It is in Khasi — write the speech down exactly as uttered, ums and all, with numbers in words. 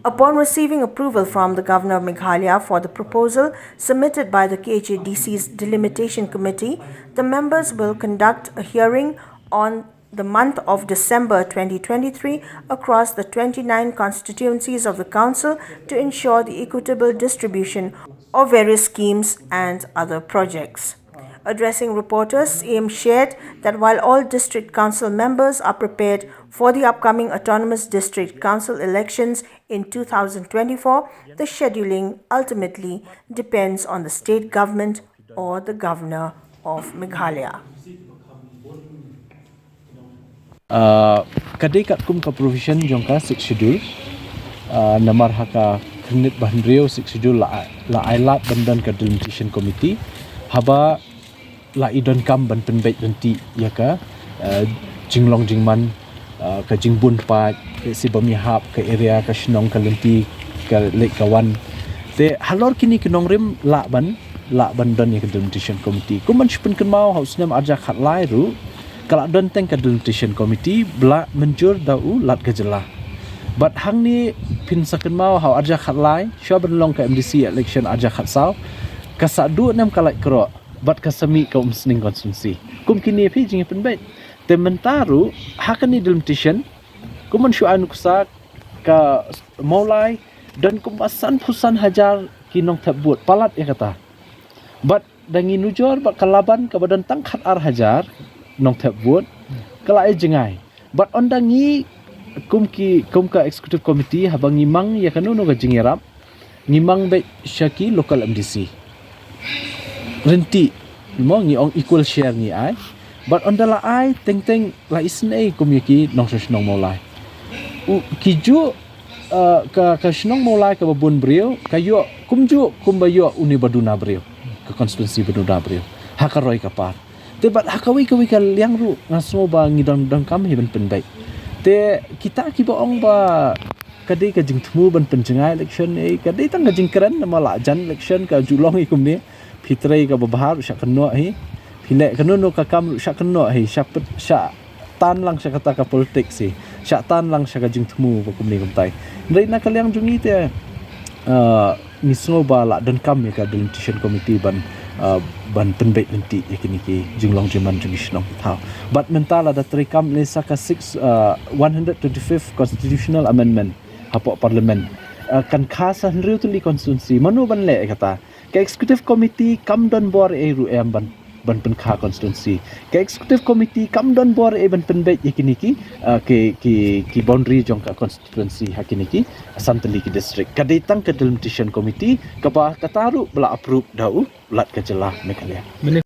Upon receiving approval from the Governor of Meghalaya for the proposal submitted by the K H A D C's Delimitation Committee, the members will conduct a hearing on the month of December twenty twenty-three across the twenty-nine constituencies of the council to ensure the equitable distribution of various schemes and other projects. Addressing reporters, C M shared that while all district council members are prepared for the upcoming Autonomous District Council elections in two thousand twenty-four, the scheduling ultimately depends on the state government or the governor of Meghalaya. Uh, ka dei katkum ka provision jong ka Sixth Schedule. Uh, namar ha ka khyrnit ba hynriew Sixth Schedule la, la ai lad ban don ka delimitation committee haba la i donkam ban pynbeit lynti ïa ka uh, jinglong jingman, uh, ka jingbun paid, ka si bam ïahap, ka area, ka shnong, ka lynti, ka leit ka wan. Te halor kine ki nongrim lah ban lah ban don ïa ka delimitation committee. Kum ban shu pynkynmaw ha u snem arja khatlai ruh ka la don teng ka delimitation committee ba la mynjur da u Lat ka jylla. Bad hangne phin sa kynmaw ha u arja khatlai shuwa ban long ka M D C election arja khatsaw, ka sa duh nem ka Laitkroh bad ka sa mih ka Umsning constituency. Kum kine phi jingpynbeit. Te mynta ruh ha kane delimitation kum ban shu ai nuksa ka Mawlai don kumba sanphew san hajar ki nongthep vote palat ïa kata. Bad da ngi nujor bad ka Laban kaba don tang khatar hajar nongthep vote ka la ai jngai. Bad ynda ngi kum ki kum ka executive committee haba ngi mang ïa kano kano ka jingïarap ngi mang beit sha ki local M D C. Rynti mo ngi ong equal share ngi ai. Bad ynda la ai teng teng la isynei kum ïa ki nongshong shnong Mawlai. U ki ju uh, ka ka shnong Mawlai kaba bun briew ka ïoh kumjuh kumba ïoh une ba duna briew, ka constituency ba duna briew ha ka roi ka par. Te bad ha kawei kawei ka liang ruh nga sngew ba ngi don donkam hi ban pynbeit. Te kita kiba ong ba ka dei ka jingthmu ban pynjngai election, eh, ka dei tang ka jingkren namar la jan election ka ju long hi kumne. Phi trei kaba bha ruh shah kynnoh hi. Phi leh kano kano ka kam ruh shah kynnoh hi, shah tan lang sha kata ka politics hi, shah tan lang sha ka jingthmu ba kumne kumtai. Hynrei na ka liang jong ngi te uh, ngi sngew ba la donkam ïa ka delimitation committee ban uh, ban pynbeit lynti ïa kine ki jinglong jingman jong ki shnong ki thaw. Bad mynta lada treikam lei sa ka six uh, one hundred twenty-fifth constitutional amendment hapoh parliament, uh, kan kha sa hynriew tylli constituency, mano ban leh ïa kata? Ka executive committee kam don bor ei ruh em ban ban pynkha constituency. Ka executive committee kam don bor ei ban pynbeit ïa kine ki uh, ki ki ki boundary jong ka constituency ha kine ki san tylli ki district. Ka dei tang ka delimitation committee kaba kata ruh ba la approve da u Lat ka jylla Meghalaya.